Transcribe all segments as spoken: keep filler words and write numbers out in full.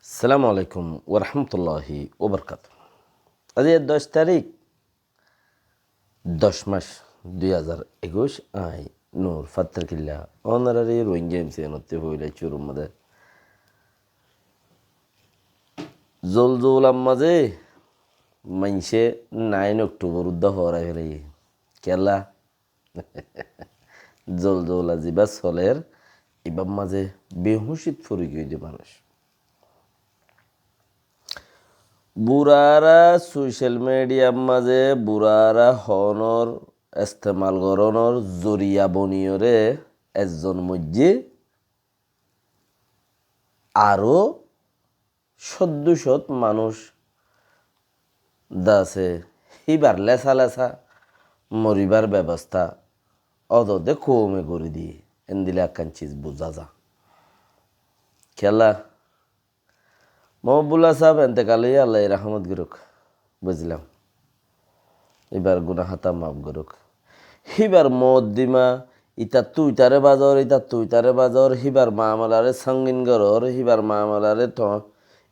Assalamu alaikum warahmatulláhi wabarakátuhu. Aijja doc tarík, doc mac, dui házar ekuic, añí Nur Fattarkilla, ónorari Rohingya M C N ottú foila cúrur mazé. Zolzolar mazé maincé nine October uddá foórai félaiye. Kiyólla? Zolzola zibá soler, ibár mazé behucit fori giyói de manúic. Burara social mediar mazé burara honor estemal gorónor zoriya boniyóre ezzon moijjé, aró códdo cót manúic dase híbar lesa lesa moribár bebosta ódode koume gorí diyé. Endilla ekkán ciz buzá za. Kiyólla? Mohibullah sáb entekal óiye, Allaye rahmot gorók. Buzilam. Íbar guná hátá maf gorók. Híbar mukoddima, itattú itaré bazor, itattú itaré bazor, híbar mamalare songin gorór, híbar mamalare to-,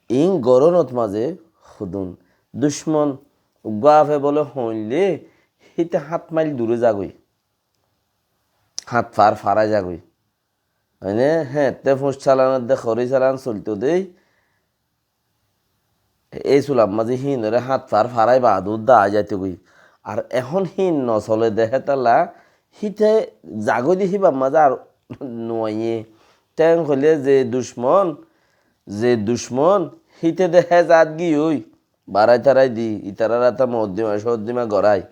in gorónot mazé hodún ducmon uggúa afe bóle hoóinle, híte hát mail duré zagói. Hát far farai zagói. Mane, héñtte fúñs salan de, horí salan solto de. Ei sular mazé híinore hát far farai baade uddá aái zaito goi. Ar ehón híin nosole de hétalla, híte zagói de híbar mazé ar nuaiyé. Teng hoilé ze ducmon, ze ducmon, híte de hé zat giyói, barai tarai di, itarar áta mokoddima, soddima gorai.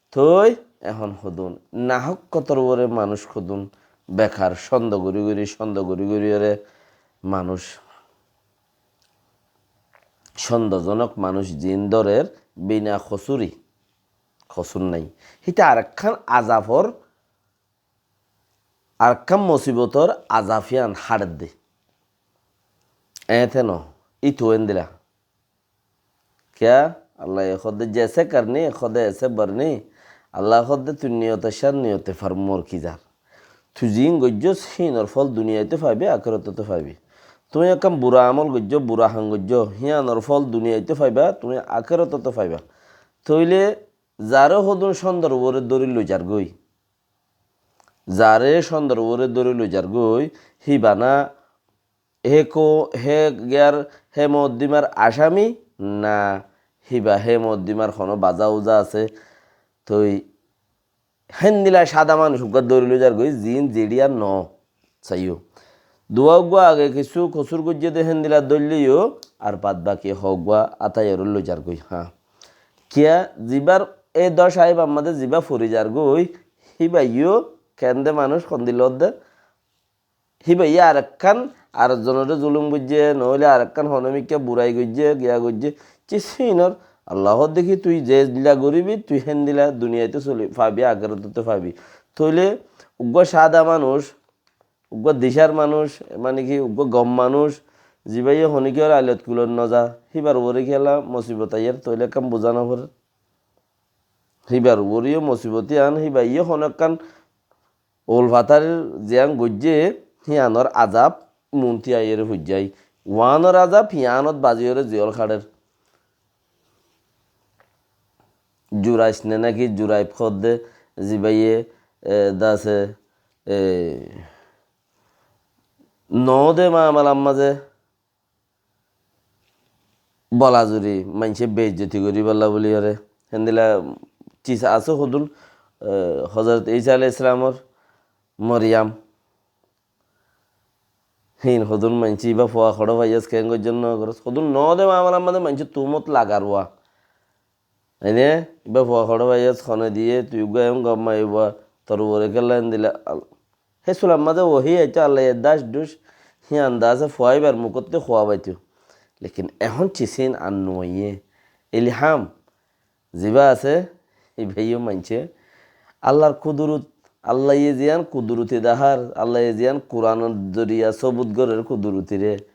Toi ehón hodún, nahók kotor uore manúic hodún, bekar, cóndo gorí gorí, cóndo gorí gorí ore manúic, cóndojonok manúic zin dórer bina kosúri, kosúr nái. Híte arekkán azafor, arekkán mosibotor azaf yián háçedde. Eéñte no, ítou endilla. Kiyá? Allaye hoódde, "जैसे करनी, खुदा ऐसे भरनी।" Allaye hoódde, "Tui niyote shar, niyote far, mor ki zar." Tui ziín goijjós, híinor fol duniyaitóu faibi, akérotóu faibi. Tui ekkán bura amol goijjó, bura ham goijjó, híanor fol duniyaitóu faiba, tui akérotóu faiba. Tóile zaré hodún cóndor uore dóri loizargói, zaré cóndor uore dóri loizargói, híba na hé ko-, hé giyar, hé mokoddimar asami na, híba hé mokoddimar honó baza uza asé. Toi héndilla sáda manúic uggúa dóri loizargói, ziín zeçiya no saiyó. Duwa uggúa age kissú kosúr goijjé de héndilla dóilleyo, ar bad baki hoggúa átaiyóre loizargói. Há. Kiyá, zibár e doc aibar mazé zibá fori zargói, híbaiyó kende manúic hondilla ódde, híbaye arekkán, arekzonoré zulum goijjé, noóile arekkán honomikká burai goijjé, giya goijjé, cis híinor, Allah hoódde ki tui zeilla goribi, tui héndilla duniyaitóu soli, faibi, akérotóu faibi. Tóile uggúa sáda manúic, uggúa dicár manúic, mane ki uggúa gom manúic, zibáye honikiyór ailot kulot noza, híbar uore kiyólla mosibot aiyér, tóile ekkán buzá noforér. Híbar uoreyó mosibot yián, híbaye honó ekkán ulfatar ziyán goijjé, híanor azab muúntu aiyóre foijjé. Uánor azab híanot baziyóre ziyól háçer. Juraic ne náki Juraib hoódde, zibáye, e, dase, e, noóde mamalar mazé, bola zuri, maincé beizzoti goríbolla buliyóre. Héndilla cis asé hodún, e, Hozorot Isa aláihis salamor Moriyam. Híin hodún maincé ibá fua hoçé faiyós, keén goijjós no gorós. Hodún noóde mamalar mazé maincé tuhumot lagar uá. Ene, ibá fua hoçé faiyós, hone diyé, tui uggúa em gom maiya uá, tor uore kiyólla endilla. Al-, hé sular mazé wohi aitó, Allaye dac duc, híyan dase fua ibar mukóttu fua faitó. Lekin ehón cis híin ar nuaiyé. Ilham, zibá asé, ibáyó maincé. Allar kudurut, Allaye ziyán kuduruti dahár, Allaye ziyán Kuranor zoriya sobut gorér kudurutiré.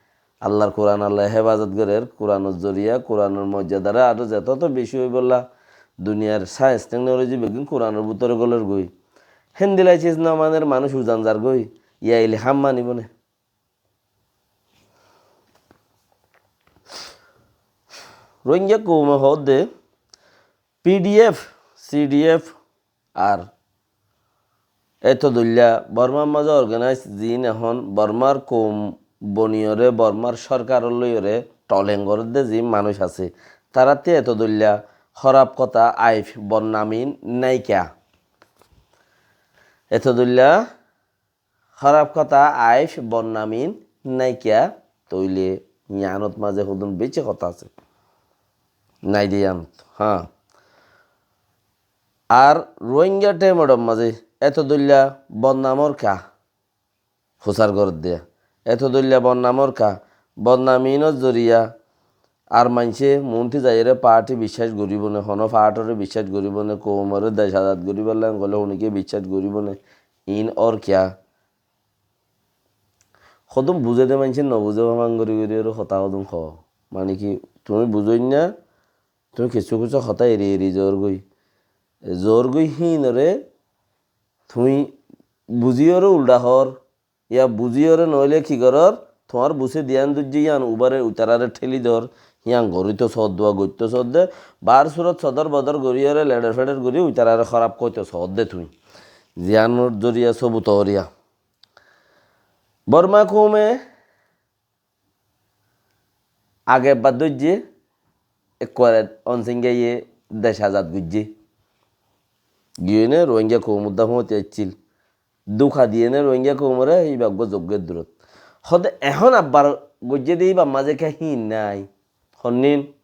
Allar Kuran Allaye hefazot gorér, Kuranor zoriya, Kuranor mojjadaré aró zetót beci óibolla, duniyar sains teknoloji beggín Kuranor bútore golor goi. Héndilla cis no maner manúic uzan zar goi, ya ilham manibo né? Rohingya koume hoódde P D F, C D F ar eto doilla Bormar mazé organize ziín ehón Bormar koum boniyóre, Bormar sorkaror loiyóre toleng gorédde ziín manúic asé, tarátte eto doilla hóraf hotá, aif, bodnami náikiya. Eto doilla hóraf hotá, aif, bodnami náikiya, tóile yiánot mazé hodún beci hotá asé. Nái de yiánot, há. Ar Rohingya thaimor mazé eto doilla bodnamor ka fusar gorédde. Eto doilla bodnamor ka, bodnami inor zoriya ar maincé muúnti zaiyóre party biccác goríbo né, honó party ore biccác goríbo né, koumore dec azad goríbolla hoilé honikka biccác goríbo né, iín ór kiyá? Hodún buzé de maincé, no buzé fán gorí gorí aró hotá hodún hoó. Mane ki, tuñí buzóinna, tuñí kessú kessú hotá eri eri zoór goi. Zoór goi híinore tuñí buzíyore uldha hoór, ya buzíyore noóile ki gorór, tuáñr buzé diyán dóijje yían ubáre uitarare théli dór, yían goríto soódde, goitto soódde, bar surot sodor bodor goríyore leçer feçer gorí uitarare hóraf hoito soódde tuñí. Ziyánor zoriya sobut óriya. Borma koume age ebbar dóijje, ekkuare Onsingaye dec azad goijje. Giyóine Rohingya koum uddá fúñti aiccíl. Dúka diyéne Rohingya koumore íba eggúa zoggé durot. Hóde ehón abbar goijjé de íbar mazé ká híin nái. Honnín?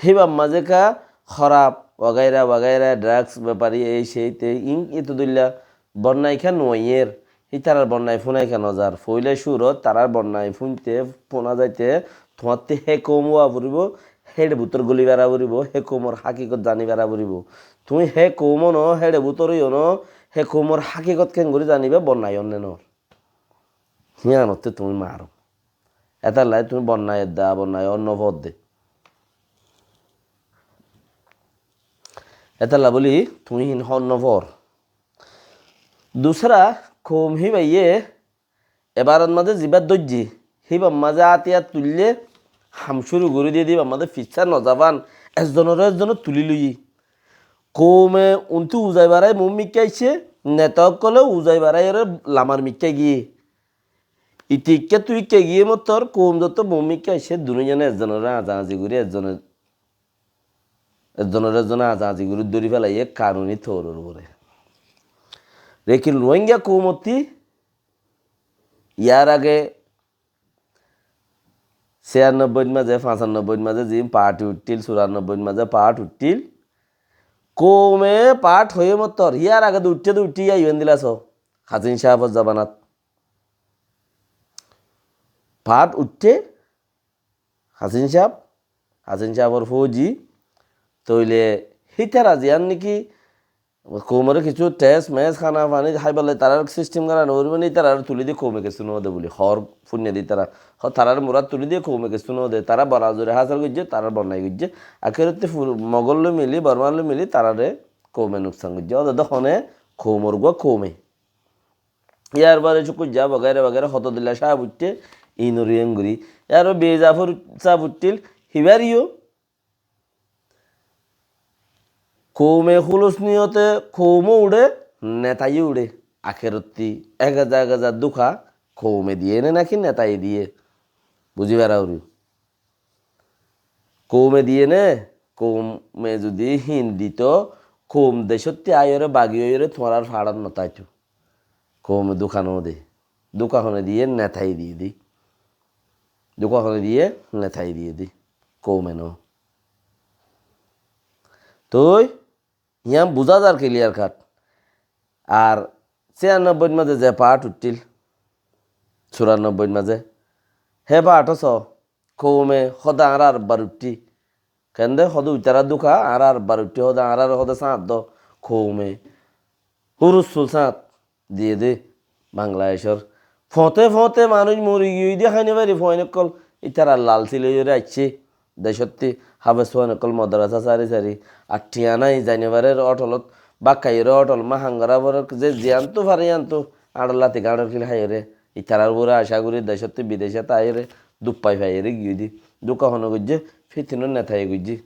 Híbar mazé ká hóraf, wagaira wagaira, drugs bepari, ei sei tei, iín eto doilla bonnai ká nuaiyér. Ítarar bonnai fúnai ká nozar. Foila cúrot tarár bonnai fúinte, fúna zaite, tuáñtti hé koum ówa foribó, héçe bútor goli bera foribó, hé koumor hákikot zani bera foribó. Tuñí hé koum ó no, héçe bútor óiyo no, hé koumor hákikot keéngorí zaniba, bonnai ónne noór. Híanotte tuñí maro. Étalla tuñí bonnai edda, bonnai ónno fodde. Étalla bóli tuñí hín hónno for. Dusra koum híbaye ebarot mazé zibá dóijje, híbar mazé átiyar tuille ham cúru gorí diyé de, híbar mazé fissá nozafán, ezzonore ezzone tulí loiyé. Koume untú uzai barai muúmikká aiccé, neta ókkole uzai baraiyóre lamar mikká giyé. Itikká tuikká giyé mottor koum zotto muúmikká aiccé, dunúzone ezzonore azaazí gorí, ezzone, ezzonore ezzone azaazí gorí dóri félaiyé kanuni touror uore. Lekin Rohingya koumottí yar age Siyanobbóit mazé, fañsanobbóit mazé ziín party uiththíl, suranobbóit mazé party uiththíl. Koume party hoiyé mottor, híyar age de uiththé de uiththé yá iwendila so. Hasin sáfor zabanat party uiththé, Hasin sáf, Hasin sáfor fóuji, tóile hítara ziyán niki koumore kissú thes mes, hána fani háiballai tarár system gorá noforibó né, ítarare tulí de koume kissú node buli. Hoór fúinne de ítara. Hoór tarare murat tulí de koume kissú node. Tará bora zori hásar goijjé, tarár bonnai goijjé. Akérotte fur-, Mogol loi mili, Bormar loi mili tarare koume nuksan goijjé. Óde de hone koumor gua koume. Yar fore cúkujja bagaira bagaira hoto dilla sáf uiththé, inor iyén gorí. Yar fore Bizafor sáf uiththíl, hibár iyó Koume húlus niyote koum ó uçé, neta yó uçé. Akerottí ek eza ek eza dúka koume diyé né náki netaye diyé? Buzí fara foribó. Koume diyé né, koume zudi híin dito, koum decótti aiyóre bagi óiyore tuáñrar façot notáito. Koume dúka node. Dúka hone diyé, netaye diyé dé. Dúka hone diyé, netaye diyé dé. Koume no. Toi, yián buzá zar clear cut. Ar siyanobbóit mazé ze part uiththíl, suranobbóit mazé, hé part ó so, koume hóde añárar abbar uiththí. Kende hóde uitará dúka, añárar abbar uiththí hóde, añárar hóde sáñt do, koume. Húrussul sáñt diyé dé Bangladecór. Foñte foñte manúic mori giyói dé háine fari fuain ókkol, ítarar lalsi loiyóre aiccé. Decótti háfes fuain ókkol modrasa sári sári. Ar thiañ nái, zai no farer ótolot, bák háiyóre ótol ma ham gorá forer, ze ziyántu fare yíantu, añçor lati gañçor kil háiyóre. Ítarar uore acá gorí decótti bidecót aiyóre, duk fai faiyóre giyói dé. Dúka hone goijjé, Fitinor netaye goijjé.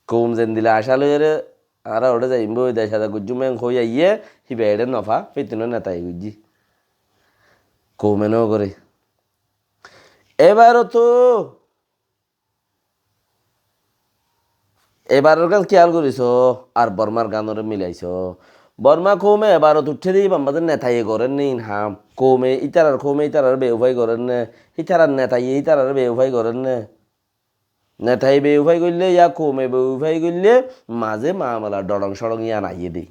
Koum zendilla acá loiyóre, añára uçé zaiyum boi, dec azad goijjum, en hoi aiyé, híba eçé nofa, fitinor netaye goijjé. Koume nogoré. Ebar to Ebaror gán kiyal goríso, ar Bormar gánore milaiso. Borma koume ebarot uiththé de, híbar mazé netaye gorénne in ham. Koume ítarar, koume ítarar bewufai gorénne, ítarar netaye ítarar bewufai gorénne. Netaye bewufai goillé ya koume bewufai goillé, mazé mamela dorong sorong yián aiyé de.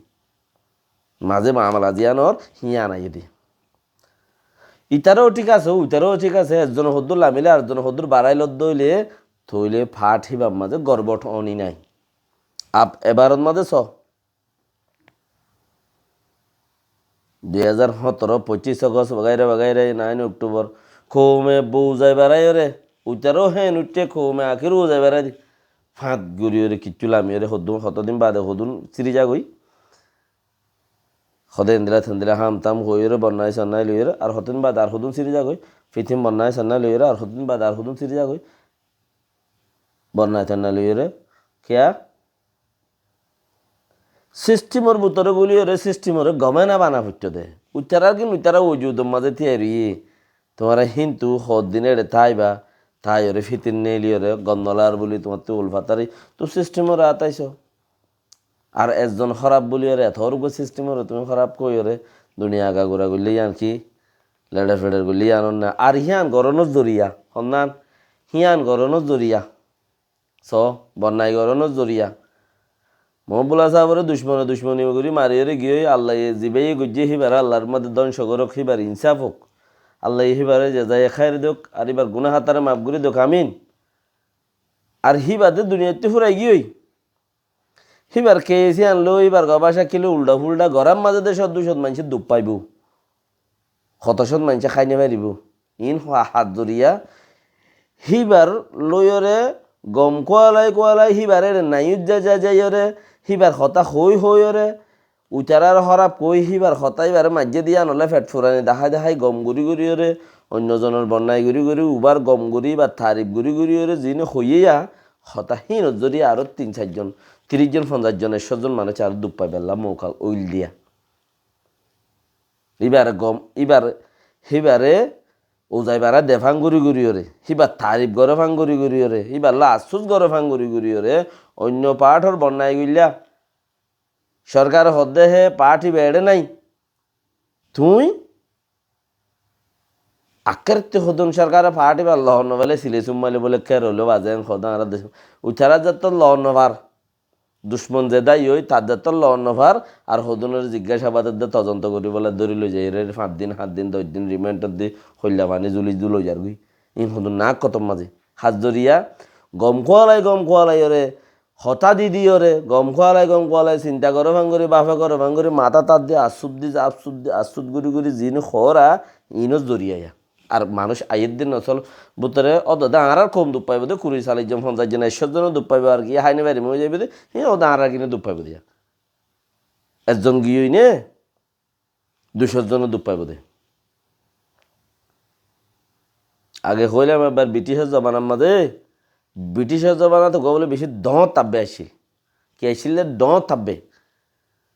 Mazé mamela ziyán or yián aiyé de. Itaró thík asé, uitaró thík asé, ezzone hoddúr lamilé arezzone hoddúr baráilodde óile, tóile fath híbar mazé gorbot oni nái. Ab ebarot mazé só. Dui házar hóñtoro, foccíc Agost, bagaira bagaira, nain Októbor, koume bou zai baráiyore, uitaró héen uiththé koume akér bou zai baráide. Fañt goríyore kiccú lamiyore hoddún, hotodin bade hodún síri zagói. Hode endilla tendilla ham tam hoiyóre bonnai sonnai loiyóre, ar hotodin bade ar hodún síri zagói. Fitin bonnai sonnai loiyóre, ar hotodin bade ar hodún síri zagói. Bonnai tonnai loiyóre. Kiyá? Sistimor bútore guliyóre sistimore gomé no bana foitto de. Uitará gin uitará wujudor mazé tiyari óiye. Tuáñra hintu hoddin eçe táiba, táiyore fitin neiliyore, gondolar buli tuáñttu ulfatari, tu sistimore ataiso. Ar ezzon hóraf buliyore, eto uggúa sistimore tuñí hóraf hoiyore, duniya agagura goillé yián ki, leçer feçer goillé yián onna. Ar híyan gorónor zoriya, honnán, híyan gorónor zoriya. Só, bonnai gorónor zoriya. Mohibullah sábore ducmone ducmoni gorí mariyore giyói, Allaye zibáye goijjé híbare Allar mazé dóngco gorók, híbar insáf ók. Allaye híbare jezaye háir douk, ar híbar guná hátaré maf gorí douk, amin. Ar híba de duniyaittú furai giyói. Híbar keis yián loi, híbar gobáca ki loi, uldha-fuldha gorár mazé de cót ducót maincé duk faibóu. Hoto cót maincé hái no faribóu. Iín ha-, hat zoriya. Híbar loiyóre gom kuwalai kuwalai, híbar ere naiyúzza zai zaiyóre, híbar hotá hoói hoóiyore, uitarár hóraf hoói, híbar hotá híbare maijjé de yián olla fet furani dahái dahái gom gorí goríyore, oinno zonor bonnai gorí gorí, ubar gom gorí, ibar tarif gorí goríyore, ziíne hoiyé ya, hotá híinor zoriya aró tin sair zon, tiríc zon, fonzaic zon, ekcó zon manúic aró duk faibálla moukal óil diya. Íbar gom, íbar, híbare uzai bara de fán gorí goríyore, híbar tarif goré fán gorí goríyore, híballa afsús goré fán gorí goríyore, oinno fathor bonnai goillá. Sorkare hoó de hé fath íba eçé nái. Tuñí akkérottú hodún sorkare fath íbar lohor no failé, sile summailé bóle ker óilo bazen hodún añára dec. Uitará zettót lohor no far. Ducmon zedá yói, tar zettót lohor no far, ar hodúnore ziggásabad edde todonto gorí bóle dóri loi zaiyóre, fañs din, hát din, doc din rimaindot di, hoilla faní zuli zuli loi zargói. Iín hodún naák hotor mazé. Hat zoriya, gom kuwalai, gom kuwalaiyóre, hotá di diyóre, gom kuwalai, gom kuwalai, sinta goró fán gorí, bafe goró fán gorí, matá tar di, assút di, assút di, assút gorí gorí, ziín hoóra, iínor zoriya ya. Ar manúic aiyér de nosol bútore ódode añárar koum duk faibó de, kuri, callic zon, fonzaic zon, ekcó zon duk faibó, ar ki hái no farim ói zaibó de, hé óde añárar gine duk faibó de. Ezzon giyói ne, ducó zon duk faibó de. Age hoilam ebbar Briticor zobanar mazé, Briticor zobanat uggúa bóle beci dhoóñr tabbe accíl. Ki accíl de? Dhoóñr tabbe.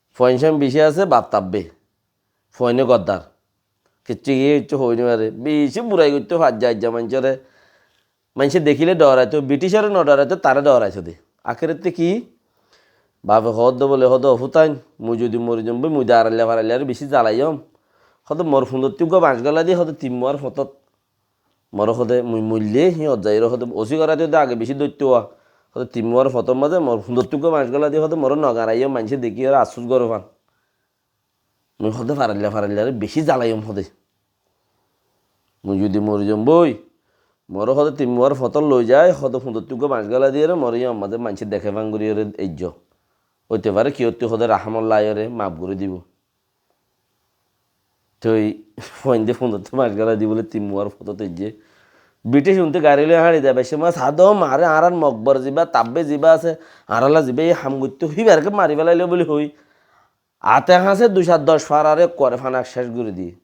Fuain suain beci asé, baf tabbe. Fuaine goddar. Kiccú giyé kiccú hoi no fare. Beci burai goittó faijja faijja maincóre. Maincé dekíle dhoraitó, Briticóre no dhoraitó, taré dhoraitó de. Akérotte ki? Bafe hoódde bóle, hoóde, "O futain, mui zodi mori zom boi, mui de arailla farailla re beci zalaiyóm." Hoóde, "Mor fundottú uggúa bañc gola di," hoóde, "tin muar fotót." More hoóde, "Mui moille, híyot zaiyóre," hoóde, "osi goraitó de age beci dóitto wa." Hoóde, "Tin muar fotót mazé mor fundottú uggúa bañc gola di," hoóde, "more no garaiyóm, maincé dekíyore afsús goró fán." Mui hoóde farailla farailla re beci zalaiyóm hoóde. Mui zodi mori zom boi, more hoóde tin muar fotót loi zai, hoóde fundottú uggúa bañc gola diyóre, more yó mazé maincé deké fán goríyore eijjó. Óite fare ki ótte hoóde rahámot laiyóre maf gorí dibou. Toi fuainde fundottú bañc gola di bóle tin muar fotót eijjé. Britic unte gari loi hañçi zaibar cómot sadó mare, añárar mokbor ziba, tabbe ziba asé, añáralla ziba e ham goittó, híbareke mari felailo bóli hoi. Ate hañse dui cát doc farare ekkuare fanak céc gorí diyé.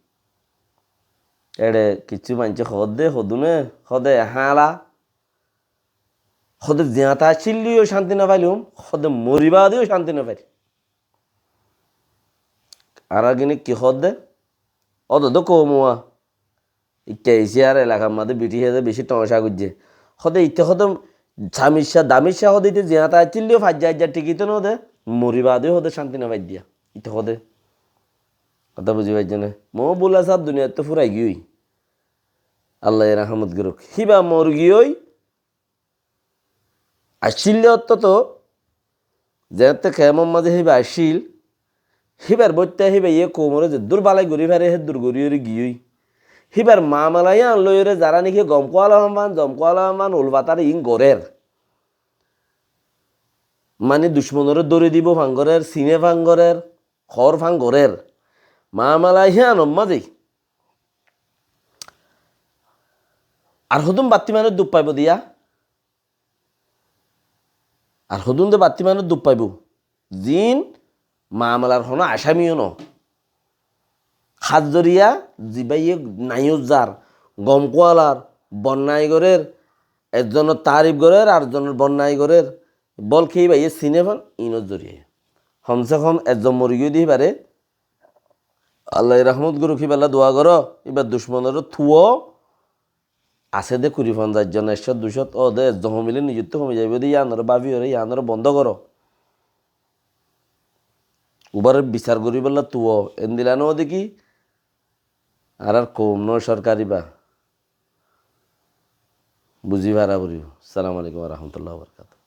Eçe kiccú maincé hoódde, hodúne, hoóde, "Háñla, Hóde ziyáñte accíl dé yó cánti no failum, hóde mori baade yó cánti no fair. Añára gíne ki hóde? Óde dé koum uwá. Itte aisé ar elakar mazé bithi hé de beci thoóñsa goijjé. Hóde itte hóde samiccá, damiccá hóde itte ziyáñte accíl dé yó faijja aijja thíkito no de, mori baade yó hóde cánti no faijjé. Itte hóde. Hotá buzi faijjó né? Mohibullah sáb duniyaittú furai giyói. Allaye rahámot gorók. Híba mori giyói. Accíl dé ottót, zeéñtte kemor mazé híba accíl, híbar bóitte híbaye koumoré zeddúr bálai gorí fare, héddúr gorí gorí giyói. Híbar mamala yían loiyóre zará néki gom kuwala fán, zom kuwala fán, ulbatar iín gorér. Mani ducmonoré dóri dibou fán gorér, siné fán gorér, hoór fán gorér. Mamala híanor mazé. Ar hodún batti manúic duk faibou diya? Ar hodún de batti manúic duk faibou? Ziín mamalar honó acámi yó no. Hás zoriya zibáye naiyót zar, gom kuwalar, bonnai gorér, ezzonor taarif gorér, ar ezzonor bonnai gorér, bólke íbaye siné fán, iínor zoriya. Hom se hom ezzon mori giyói de íbare Allaye rahmot gorók, íballa dua goró, íbar ducmonoré tuwó, asé dé kuri fonzaic zon, ekcót ducót, óde ezzon homile nizottú homi zaibóu de, yíanoré báfiyoré, yíanoré bondó goró. Ubáre bisar goríbolla tuwó, endilla no de ki, añárar koum no, sorkar íba. Buzí fara foribó. Assalamu alaikum wa rahmatullahi wa barakatuhu.